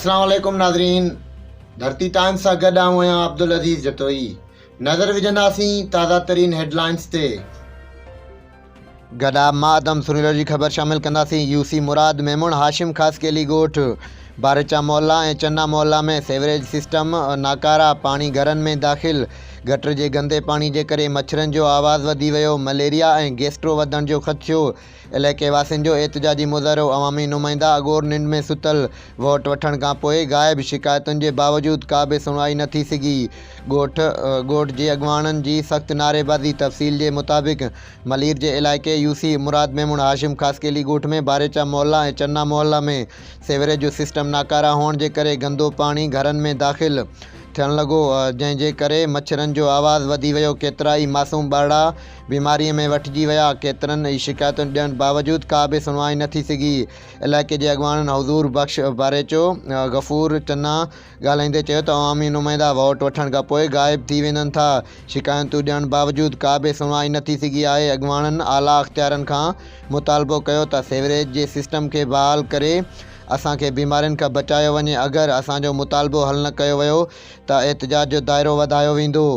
اسلام عليڪم ناظرين ڌرتي ٽائمز سان گڏ آئون آهيان عبدالعزيز جتوئي نظر وجهنداسين تازه ترين هيڊلائنز تي. گڏاب مان عدم سريلو جي خبر شامل ڪنداسين يو سي مراد ميمڻ هاشم خاصخيلي ڳوٺ باريچا محلا ۽ چنا محلا ۾ سيوريج سسٽم ناڪاره پاڻي گهرن ۾ داخل گٽر جي گندي پاڻي جي ڪري مڇرن جو آواز وڌي ويو مليريا ۽ گيسٽرو وڌڻ جو خدشو علائقي واسين جو احتجاجي مظاهرو، عوامي نمائندا اڳور ننڊ ۾ ستل، ووٽ وٺڻ کانپوء غائب، شڪايتن جي باوجود ڪا به سڻوائي نه ٿي سگهي، ڳوٺ ڳوٺ جي اڳواڻن جي سخت نعريبازي، تفصيل جي مطابق ملير جي علائقي يو سي مراد ميمڻ هاشم خاصخيلي ڳوٺ ۾ باريچا محلا ۽ چنا محلا ۾ سيوريج جو سسٽم ناڪاره هئڻ جي ڪري گندو پاڻي گهرن ۾ داخل ٿيڻ لڳو جنهن جي ڪري مڇرن جو آواز وڌي ويو ڪيترائي معصوم ٻارڙا بيماريء ۾ وٺجي ويا، ڪيترن ئي شڪايتن ڏيڻ باوجود ڪا به سڻوائي نه ٿي سگهي، علائقي جي اڳواڻن حضور بخش باريچو، غفور چنا ڳالهائيندي چيو ته عوامي نمائندا ووٽ وٺڻ کانپوء غائب ٿي ويندن ٿا، شڪايتون ڏيڻ باوجود ڪا به سڻوائي نه ٿي سگهي آهي، اڳواڻن اعليٰ اختيارن کان مطالبو ڪيو ته سيوريج جي سسٽم کي بحال ڪري اسان کي بيمارين کان بچايو وڃي، اگر اسان جو مطالبو حل نه ڪيو ويو ته احتجاج جو دائرو وڌايو ويندو.